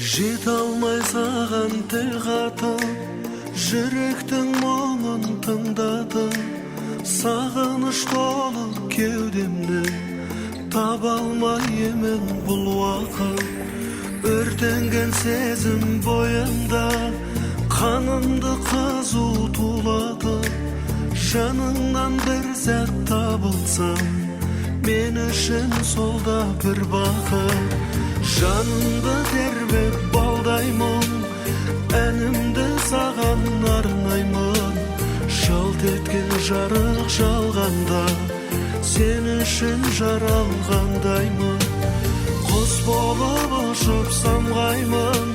Жете алмай саған тіл қатып, жүректің мұңын тыңдатып, сағыныш толы кеудемді таба алмай емен бұл уақыт. Өртенген сезім бойымда, қанымды қызу тулатып, жаныңнан бір сәт табылсам, мен үшін сол да бір бақыт. Жанымды тербеп балдай мұң, әнімді саған арнаймын. Жалт еткен жарық жалғанда, сен үшін жаралғандаймын. Құс болып ұшып самғаймын,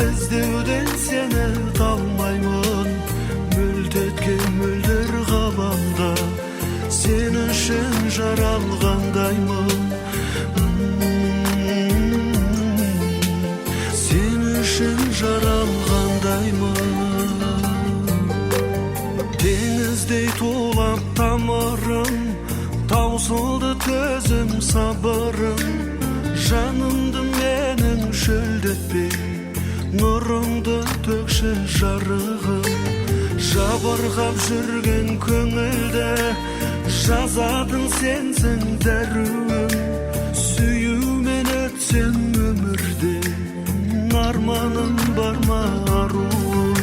іздеуден сені талмаймын. Мөлт еткен мөлдір ғаламда, сен үшін жаралғандаймын. Сен үшін жаралғандаймын. Теңіздей тулап тамырым, таусылды төзім сабырым. Жанымды менің шөлдетпей, нұрыңды төкші жарығым. Жабырқап жүрген көңілді жазатын сенсің дәруім. Сүюмен өтсем өмірде, арманым бар ма, аруым?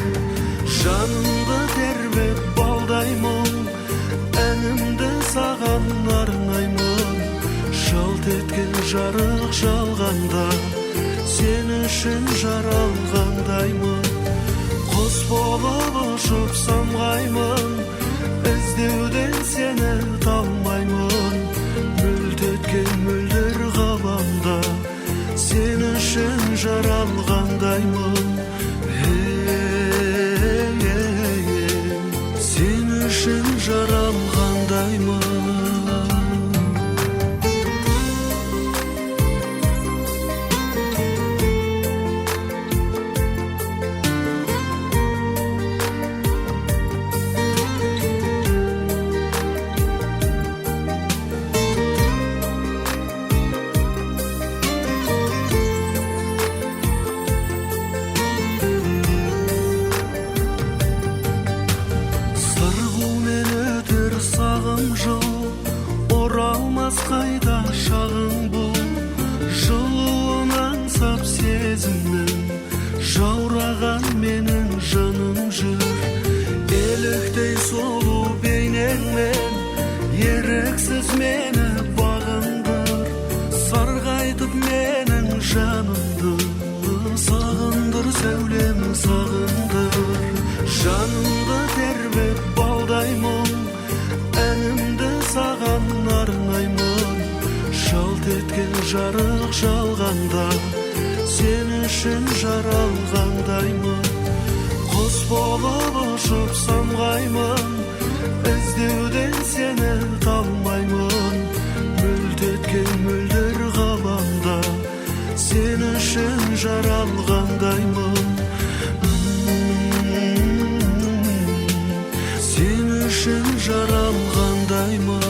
Жанымды тербеп балдай мұң, әнімді саған арнаймын. Жалт еткен жарық жалғанда, сен үшін жаралғандаймын. Құс болып ұшып самғаймын, іздеуден сені талмаймын. Мөлт еткен мөлдір ғаламда, сен үшін жаралғандаймын. Сен үшін жаралғандаймын. Сырғумен өтер сағым жыл, оралмас қайта шағың бұл. Жылуын аңсап сезімнің, жаураған менің жаным жүр. Еліктей сұлу бейнеңмен еріксіз мені бағындыр. Сарғайтып менің жанымды, сағындыр, сәулем, сағындыр. Жанымды тербеп балдай мұң, әнімді саған арнаймын. Жалт еткен жарық жалғанда, сен үшін жаралғандаймын. Құс болып ұшып самғаймын, іздеуден сені талмаймын. Мөлт еткен мөлдір ғаламда, сен үшін жаралғандаймын. Сен үшін жаралғандаймын.